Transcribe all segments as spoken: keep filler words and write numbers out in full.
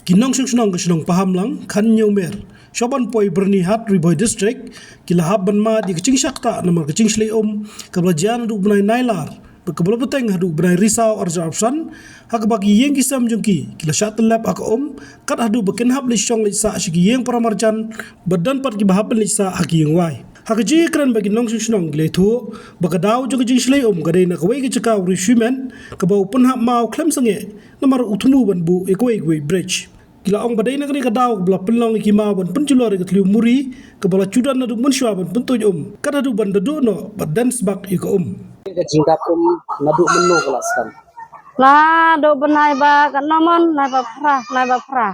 Ki nongshong shnong ka shnong Pahamlang, Khanñiewmer, sha ban poi Byrnihat, Ri Bhoi District, ki la hap ban mad ïa ka jingshah ktah namar ka jingshlei um kaba la jia naduh u bnai Nailar bad kaba la bteng haduh u bnai Risaw arhajar arphew san, ha kaba ki ïing ki sem jong ki ki la shah tyllep ha ka um, kat haduh ba kin hap leit shong leit sah sha ki ïing para marjan, bad don pat kiba hap ban leit sah ha ki ïing wai. Ha ka jingkren bad ki nongshong shnong, ki la ïathuh ba ka daw jong ka jingshlei um ka dei na kawei ka jaka u Ri Shimet, kaba u pynhap maw khlem sangeh namar u thmu ban buh ïa kawei kawei bridge. Ki la ong ba dei na kane ka daw kaba la pynlong ïa ki maw ban pynjulor ïa ka thliew muri kaba la ju don naduh mynshuwa ban pyntuid um, kat haduh ban da duh noh bad den sbak ïa ka um. Ka jingdap um naduh mynno ka la sdang? Naduh bnai ba katno mon, nai ba phra, nai ba phra.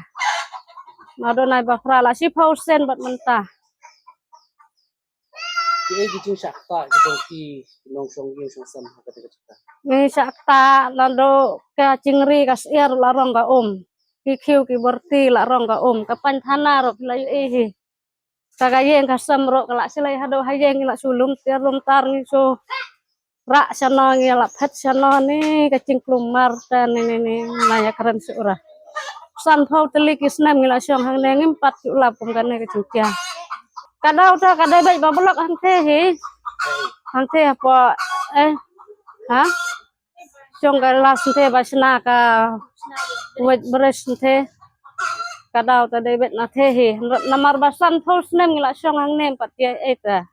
Naduh nai ba phra la shiphew sien bad mynta. Kiei ki jingshah ktah ki jong phi, ki nongshong ïing shong sem ha kata ka jaka? Ngi shah ktah naduh ka jingri ka syiar la rong ka um. Ki khiew ki borti la rong ka um. Ka painthana ruh phi la ïohi hi. Ka ka ïing ka sem ruh ka la shlei haduh ha ïing, ngi la shu lum tiar lum tar, ngi shu rah shano, ngi la phet shano, ne ka jingkulmar te ne ne ne. Nga ïakren shuh ra. Sanphew tylli ki snem ngi la shong hangne, ngim pat ju lap kum kane ka jingkhia. Ka daw ta ka dei beit ba block hangtei hi. Hangtei hapoh, eh, ha? Shong ka la sngewthuh ba shna ka weight bridge sngewthuh. Ka daw ta dei beit na thei hi. Namar ba sanphew snem ngi la shong hangne, ym pat ïa ei ta.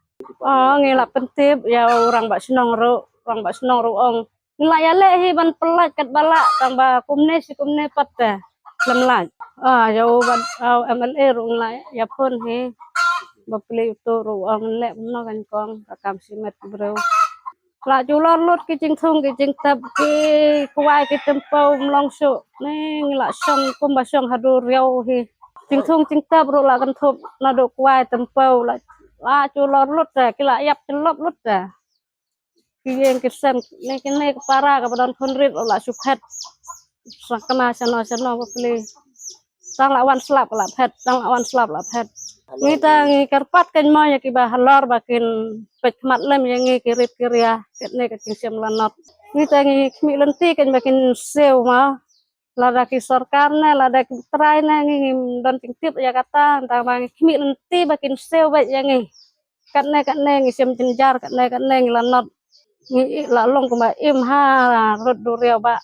Oh, ngi la pyntip ïa u rangbah shnong ruh, rangbah shnong ruh ong ngi la ïaleh hi ban pynlait katba lah, tang ba kumne shi kumne pat te lem lait. Ah, ïa u ban, ah, M L A ruh ngi la ïa phone hi. Ba plie uto ruh ong leh kumno kan kong, ka kam shimet briew. La julor lut ki jingthung ki jingtep, ki kwai ki tympew ym long shuh. Ne ngi la shong kumba shong haduh riaw hi. Jingthung jingtep ruh la kynthup naduh kwai tympew, la, la julor lut te, ki la ïap jyllop lut te. Ki ïing ki sem ne kine ki para kaba don khun rit ruh la shu phet. Sa kane shano shano ba plie. Tang la wan slap la phet, tang la wan slap la phet. Ngi te ngi kyrpad kan mo ïa kiba halor ba kin peit khmat lem ïa ngi ki rit ki ria, katne ka jingshem lanot. Ngi te ngi khmih lynti kan ba kin siew mo. Lada ki sorkar ne lada ki trai ne, ngi ngim don jingtip ïa kata, tang ba ngi khmih lynti ba kin siew beit ïa ngi. Katne katne ngi shem jynjar, katne katne ngi lanot. Ngi la long kumba im ha rud duriaw ba.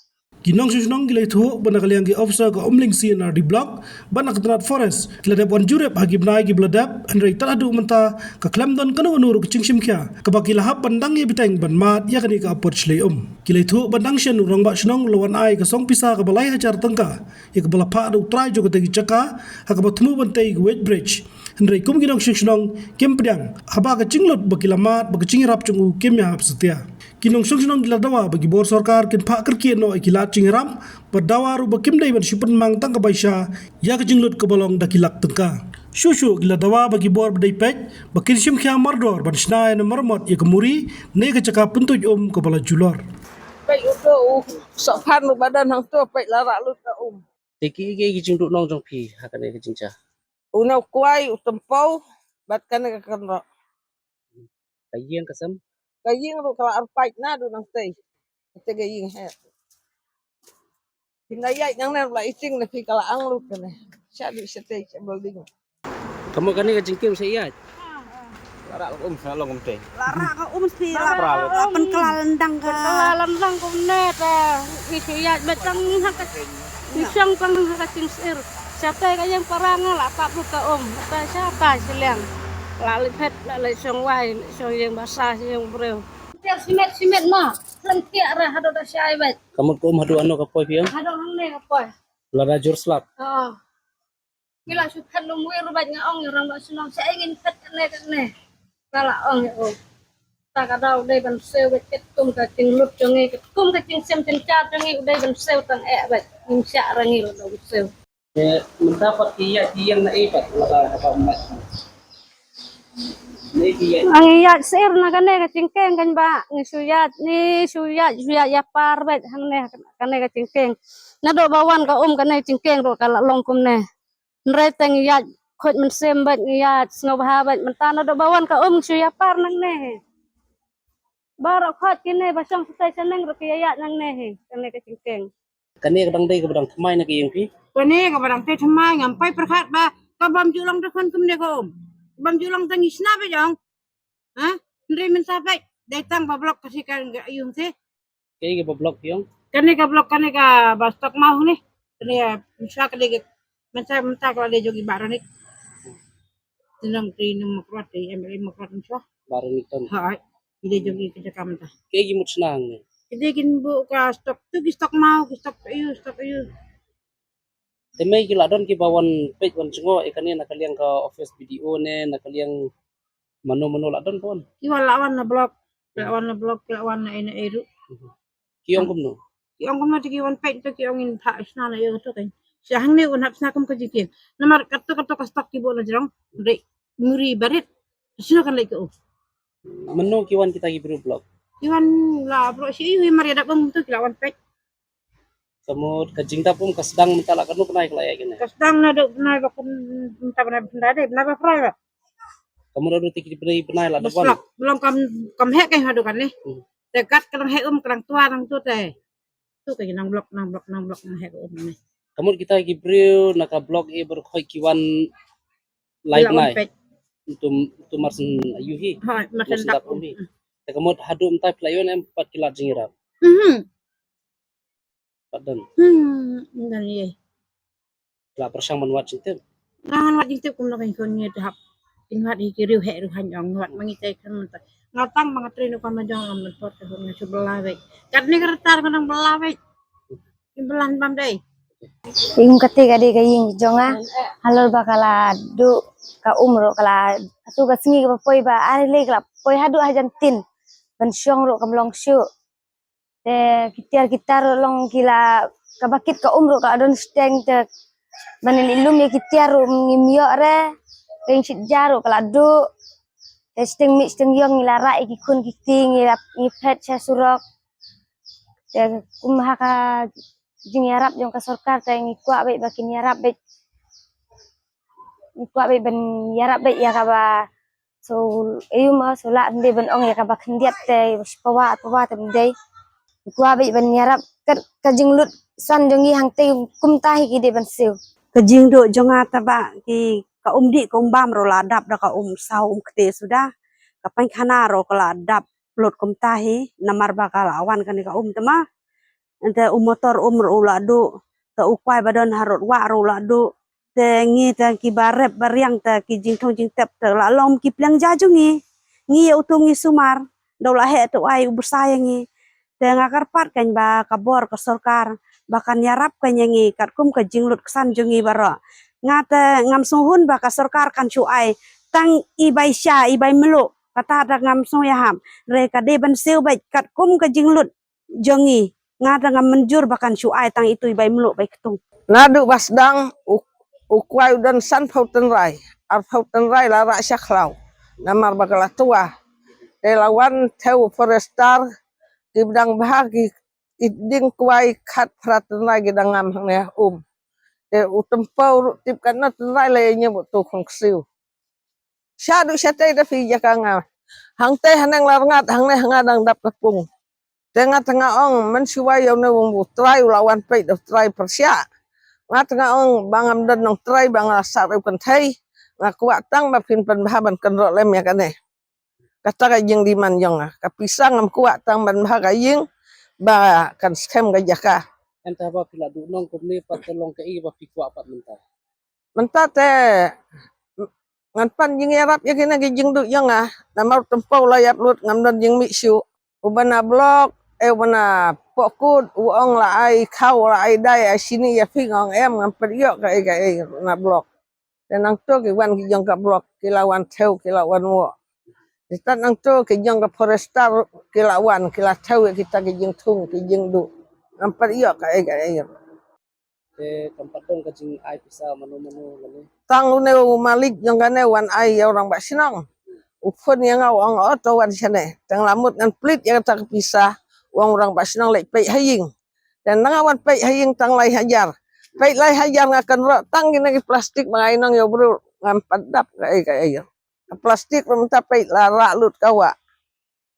Ki nongshong shnong ki la ïathuh ba na ka liang ki officer ka Umling C and R D Block bad na ka tnat Forest ki la dep wan jurip ha ki bnai kiba la dep, hynrei tad haduh mynta ka khlem don kano kano ruh ka jingshim khia kaba ki la hap ban dang ïa bteng ban mad ïa kane ka apot shlei um. Ki la ïathuh ba dang shen u rangbah shnong u la wan ai ka song pisa kaba lai hajar tyngka ïa kaba la phah da u trai jong kata ka jaka ha kaba thmu ban tei ka weight bridge. Hynrei kum ki nongshong shnong kim pdiang haba ka jinglut ba ki la mad ba ka jingïarap jong u kim ïahap satia. Ki nongshong shnong ki la dawa ba ki bor sorkar kin phah kyrkieh noh ïa ki lad jingïarap, bad dawa ruh ba kim dei ban shu pynmang tang ka baisa ïa ka jinglut kaba long da ki lak tyngka. Shuh shuh ki la dawa ba ki bor ba dei peit ba kin shim khia mardor ban shna ïa na maramot ïa ka muri ne ka jaka pyntuid um kaba la julor. Peit uto u sohphan u ba don hangto, peit la rah lut ka um. Te ki, ki, ki jingduhnong jong phi ha kane ka jingjia? Une u kwai, u tympew bad kane ka kynroh. Ka ïing ka sem? Ka ïing ruh ka la arpait naduh nangtei. Kata ka ïing heh. Phin da ïaid nangne ruh la iting, na phi ka la ang lut kane. Sha dei shatei sha building. Ka mut kane ka jingkieng sa ïaid? La rah ka um sa long kumte. La rah ka um sa la, la pynkylla lyndang ka. Pynkylla lyndang kumne te. Ngi shu ïaid beit tang ha ka, ngi shong tang ha ka jingsyiar. Shatei ka ïing para nga la tap lut ka um. Te shatei shiliang. La leit phet, la leit shong wai, leit shong ïing basa, ïing briew. Tiar shimet shimet ma. Lem tiar ra haduh da shai beit. Ka mut ka um haduh ano ka poi phi ong? Haduh hangne ka poi. Lada jur slap. Ha. Ngi la shu phet lum wir bad nga ong ïa u rangbah shnong, shaei ngin phet kane kane. Nga la ong ïa u. Ta ka daw u dei ban siew bad katkum ka jinglut jong ngi, katkum ka jingsem jynjar jong ngi u dei ban siew tang eh bad ngim shah ra ngi la dang siew. Eh, mynta pat ki ïaid ki ïeng na ei pat, lada haba mat. Ne ki ïaid. Ngi ïaid syiar na kane ka jingkieng kan ba ngi shu ïaid, ngi shu ïaid, shu ïaid ïa par bad hangne kane ka jingkieng. Naduh ba wan ka um kane jingkieng ruh ka la long kumne. Hynrei te ngi ïaid khuid mynsiem bad ngi ïaid sngewbha bad mynta naduh ba wan ka um shu ïa par nangne hi. Baroh khuid kine ba shong shatei shaneng ruh ki ïaid nangne hi, kane ka jingkieng. Kane ka dang dei kaba dang thymmai na ka ïing phi? Kane kaba dang tei thymmai, ngam poi pyrkhat ba ka bam ju long te khun kumne ka um. Bam ju long te ngi shna ba jong. Ha? Hynrei mynta peit, dei tang ba block ka shi ka ïung te. Kaei kaba block phi ong? Kane ka block, kane kaba stok maw ne. Kane ka, mynta ka dei ka, mynta, mynta ka la dei jong i Bah Ronik. Te nang tri nang Mawkyrwat, i M L A Mawkyrwat mynshwa. Bah Ronik Ton. Ha, i dei jong i ka jaka mynta. Kaei ki mut shna hangne? Ki dei kin buh ka stok, tu ki stok maw, ki stok ïu, stok ïu. Te mei ki la don kiba wan peit wan jngoh ïa kane na ka liang ka office B D O ne na ka liang mano mano la don pon? Ki wan la wan na block, ki la wan na block, ki la wan na ina eru. Ki ong kumno? Ki ong kumno te ki wan peit te ki ong in pha sna na ïa to kan. Sha hangne un hap sna kum ka jingkieng. Namar kato kato ka stok ki buh na jrong. Dei muri barit. Sna kan lei ka u. Mano ki wan kita ki briew block? Ki wan la block shi ïu mar ïa da bang tu ki la wan peit. Ka mut ka jingdap um ka sdang mynta la katno bnai ka la ïaid kane? Ka sdang naduh bnai ba kum mynta bnai ba phyndai dei, bnai ba phra ba. Ka mut naduh te ki bnai bnai la dap wan? Ba slap, long kam, kam heh ka haduh kane. Hmm. Te kat ka dang heh um ka dang twa dang tu te. Tu ka nang block, nang block, nang block, nang heh um ne. Ka mut kita ki briew na ka block A baroh khoit ki wan lai bnai. Ki la wan peit. Tu, tu mar syn ïu hi. Ha, mar syn dap um hi. Hmm. Te ka mut haduh mynta phi la ïoh ne em pat ki la jingïarap? Mhm. Pat don. Hmm, don ïa. La pyrshang ban wad jingtip. Ngan wad jingtip kumno kan khun ngi te hap. Kin wad hi ki riewheh riewhaiñ ong wad ma ngi te kan mynta. Nga tang ma nga trei na ka ma jong am mynta ka hung nga shu bela wei. Katne ka rta ka nang bela wei. Kin bela bam dei. Ïing kata ka dei ka ïing jong nga. Halor ba ka la duh ka um ruh ka la atu ka sngi kaba poi ba ari lei ka la poi haduh hajan tin. Ban shong ruh kam long shuh. Te ki tiar ki tar ruh long ki la kaba kit ka um ruh ka la don shteng te ban leit lum ïa ki tiar ruh ngim ïoh re. Ka ïing shit ja ruh ka la duh. Te shteng mih shteng ïong ngi la rah ïa ki khun ki kti ngi la ngi phet sha surok. Te kum ha ka jingïarap jong ka sorkar te ngi kwah beit ba kin ïarap beit. Ngi kwah beit ban ïarap beit ïa kaba So, ayu ma, so lah ndei ban ong ïa kaba khyndiat te, pawa, pawa te ndei. Kwah beit ban ïarap ka, ka jinglut san jong ngi hangtei kumta hi ki dei ban siew. Ka jingduh jong nga taba ki ka um dih ka um bam ruh la dap da ka um saw um kte suda. Ka painkhana ruh ka la dap lut kumta hi, namar ba ka la wan kane ka um te ma. Te u motor um ruh u la duh, te u kwai ba don harud wah ruh u la duh. Te ngi te kiba rep ba riang te ki jingthung jingtep te la long ki pliang ja jong ngi. Ngi ïa utu ngi sumar, da u la heh te u ai u bsa ïa ngi. Te nga kyrpad kan ba ka bor ka sorkar ba kan ïarap kan ïa ngi katkum ka jinglut ksan jong ngi baroh. Nga te ngam sngewhun ba ka sorkar kan shu ai tang i bai sha i bai mluh, kata te ngam sngew ïahap. Re ka dei ban siew beit katkum ka jinglut jong ngi, nga te ngam mynjur ba kan shu ai tang itu i bai mluh bai ktung. Naduh ba sdang u, u kwai u don sanphew tynrai, arphew tynrai la rah sha khlaw. Namar ba ka la twa. Te la wan thew forester ki bdang bha ki, i ding kwai khatphra tynrai ki dang ngam hangne um. Te u tympew ruh tip katno tynrai la ïa ñiam u tu khong ksiu. Sha duh shatei da phi jaka nga. Hangtei haneng la rngat hangne ha nga dang dap ka pung. Te nga te nga ong mynshuwa ïa une u trai u la wan peit da u trai pyrshah. Nga te nga ong ba ngam don nongtrai ba nga la sah riew kynthei. Nga kwah tang ba phin pynbha ban kynroh lem ïa kane. Kata ka jingdemand jong nga. Ka pisa ngam kwah tang ban bha ka ïing ba kan skhem ka jaka. Ynda ba phi la duh nong kumne pat te long kaei ba phi kwah pat mynta? Mynta te ngan pan jingïarap ïa kine ki jingduh jong nga, namar tympew la ïap lut ngam don jingmih shuh. U ba na block, eh, u ba na pohkut, u ong la ai khaw, la ai dai, ai shini ïa phi, nga ong em, ngam pat ïoh kaei kaei na block. Te nangto ki wan ki jong ka block, ki la wan thew, ki la wan woh. Te tat nangto ki jong ka forester, ki la wan, ki la thew ïa kita ki jingthung, ki jingduh. Ngam pat ïoh kaei kaei. Te kam pat don ka jingai pisa mano mano lane. Tang une u malik jong kane wan ai ïa u rangbah shnong. U phone ïa nga u ong o to wan shane. Tang la mut ngan plie ïa kata ka pisa. U ong u rangbah shnong leit peit ha ïing. Te nga wan peit ha ïing tang lai hajar. Peit lai hajar nga kynroh tang kine ki plastik ba nga ai nong ïa u briew ngam pat dap kaei kaei. Ka plastik ruh mynta peit la rah lut ka wah.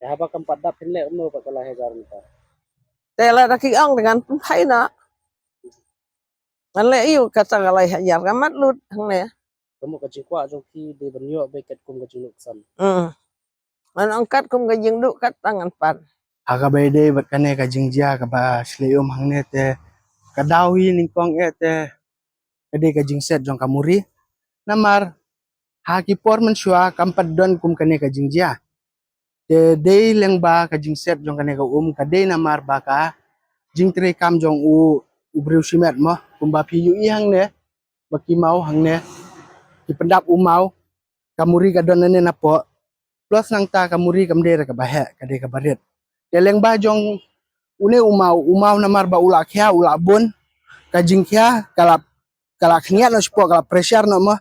Te haba kam pat dap phin leh kumno bad ka lai hajar mynta? Te lada ki ong te ngan pynphai noh. Ngan leh ïa u kata ka lai hajar ka mat lut hangne. Ka mut ka jingkwah jong phi dei ban ïoh beit katkum ka jingduh ksan. Hmm. Ngan ong katkum ka jingduh kat tang ngan pan. Ha kaba ïadei bad kane ka jingjia kaba shlei um hangne te, ka daw hi nyngkong eh te ka dei ka jingset jong ka muri. Namar ha ki por mynshuwa kam pat don kum kane ka jingjia. Te dei lyngba ka jingset jong kane ka um ka dei namar ba ka jingtreikam jong u, u briew shimet mo, kumba phi ïohi hangne, ba ki maw hangne ki pyndap u maw, ka muri ka don nangne napoh. Plus nangta ka muri kam dei re kaba heh, ka dei kaba rit. Te lyngba jong une u maw, u maw namar ba u la khia, u la bun, ka jingkhia ka la, ka la khyndiat noh shapoh, ka la pressure noh mo.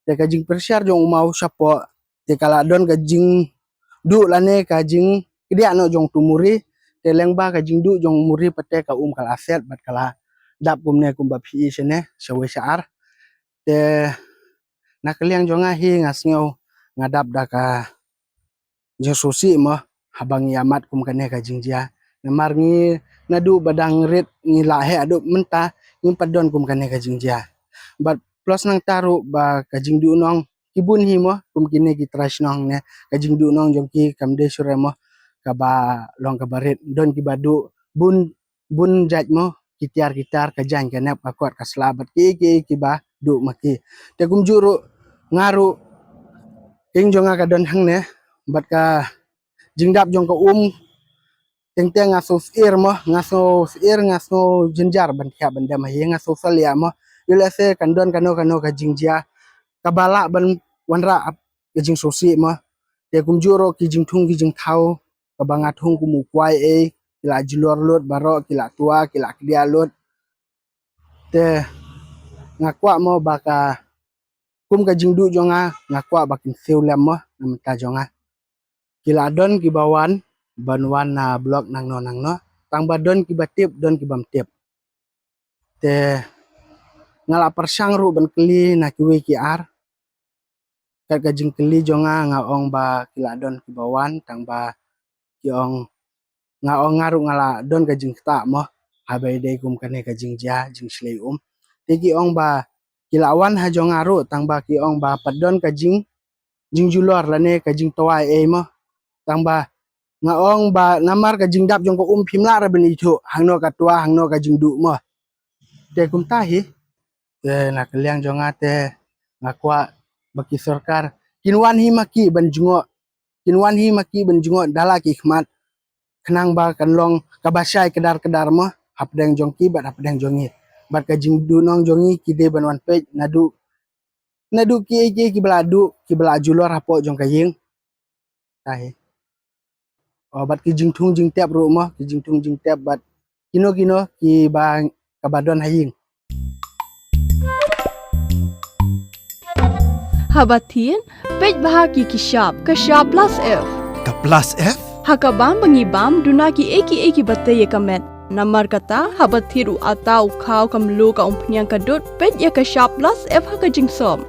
Te ka jingpressure jong u maw shapoh te ka la don ka jingduh lane ka jingkdiah noh jong tu muri. Te lyngba ka jingduh jong muri pat te ka um ka la set bad ka la dap kumne kumba phi ïohi shane shawei sha ar. Te na ka liang jong nga hi nga sngew nga dap da ka jingsngewsih mo, haba ngi ïamat kum kane ka jingjia. Namar ngi naduh ba dang rit ngi la heh haduh mynta ngim pat don kum kane ka jingjia. Bad plus nangta ruh ba ka jingduhnong ki bun hi mo, kum kine ki trai shnong ne, ka jingduhnong jong ki kam dei shuh re mo kaba long kaba rit. Don kiba duh bun bun jait mo, ki tiar ki tar, ka jaiñ ka nep, ka kot ka sla bad ki ki kiba duh ma ki. Te kumjuh ruh nga ruh, ïing jong nga ka don hangne bad ka jingdap jong ka um. Teng teng nga sngew syier mo, nga sngew syier, nga sngew jynjar ban thiah ban dem ha ïing, nga sngew salia mo. Ïoh lehse kan don kano kano ka jingjia kaba lah ban wanrah ap ka jingsngewsih mo. Te kumjuh ruh ki jingthung ki jingthaw kaba nga thung kum u kwai ei, ki la jlur lut baroh, ki la twa, ki la kdiah lut. Te nga kwah mo ba ka, kum ka jingduh jong nga, nga kwah ba kin siew lem mo na bynta jong nga. Ki la don kiba wan ban wan na block nangno nangno, tang ba don kiba tip, don kibym tip. Te nga la pyrshang ruh ban kylli na kiwei ki ar. Kat ka jingkylli jong nga, nga ong ba ki la don kiba wan, tang ba ki ong, nga ong nga ruh nga la don ka jingktah mo, haba ïadei kum kane ka jingjia, jingshlei um. Te ki ong ba ki la wan ha jong nga ruh, tang ba ki ong ba pat don ka jing, jingjulor lane ka jingtwa ei mo. Tang ba nga ong ba namar ka jingdap jong ka um phim lah re ban ithuh hangno ka twa, hangno ka jingduh mo. Te kumta hi. Te na ka liang jong nga te nga kwah ba ki sorkar kin wan hi ma ki ban jngoh, kin wan hi ma ki ban jngoh da la ki khmat, khnang ba kan long kaba shai kdar kdar mo, hapdeng jong ki bad hapdeng jong ngi. Bad ka jingduhnong jong ngi ki dei ban wan peit naduh, naduh kiei kiei kiba la duh, kiba la julor hapoh jong ka ïing. Tahi. Oh, bad ki jingthung jingtep ruh mo, ki jingthung jingtep bad kino kino kiba, kaba don ha ïing. Haba thied, peit bha ki ki shap, ka shap plus F. Ka plus F? Ha ka bam ba ngi bam, duna kiei kiei kiba tei ïa ka met. Namar kata, haba thied u atta, u khaw, ka mluh, ka umphniang, ka dud, peit ïa ka shap plus F ha ka jingsop.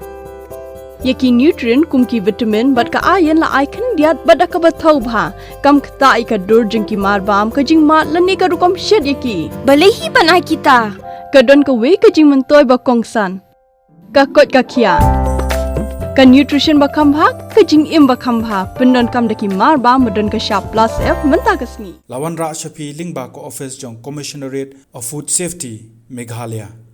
Ïa ki nutrient kum ki vitamin bad ka iron la ai khyndiat bad da kaba thaw bha. Kam ktah ïa ka dur jong ki marbam, ka jingmad lane ka rukom shet ïa ki. Balei hi ban ai kita? Ka don kawei ka jingmyntoi ba kongsan. Ka koit ka khiah. Ka nutrition ba kham bha, ka jingim ba kham bha. Pyndonkam da ki marbam ba don ka shap plus F mynta ka sngi. La wanrah sha phi lyngba ka office jong Commissionerate of Food Safety, Meghalaya.